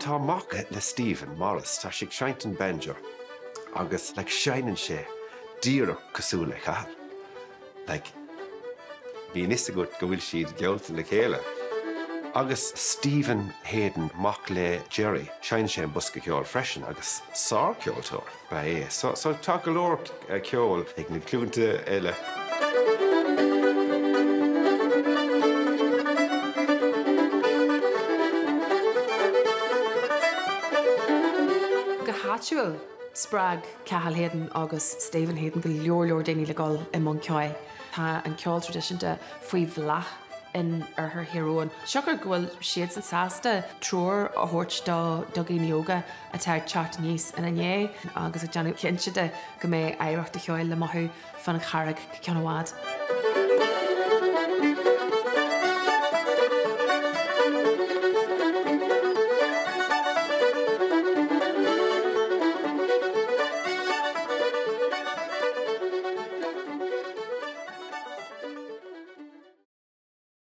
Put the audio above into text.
Tá mac le Stephen, Maurice, tá sé ag seinnt an banjo agus like seinneann sé díreach cosúil le Cathal. Like bíonn fhios agat go bhfuil siad gaolta le chéile. Agus Stephen Hayden, mac le Gerry, seinneann sé an bosca ceoil freisin agus sárcheoltóir ba ea é. So, so tá go leor ceoil ag na glúnta eile. Go háitiúil, spreag Cathal Hayden agus Stephen Hayden go leor leor daoine le dul i mbun ceoil. Tá an ceol traidisiúnta faoi bhláth in oirthear Thír Eoghain. Siocair go bhfuil siadsan sásta treoir a thabhairt do dhaoine óga atá ag teacht aníos ina ndiaidh agus ag déanamh cinnte de go mbeidh oidhreacht an cheoil le mothú fán charraig go ceann i bhfad.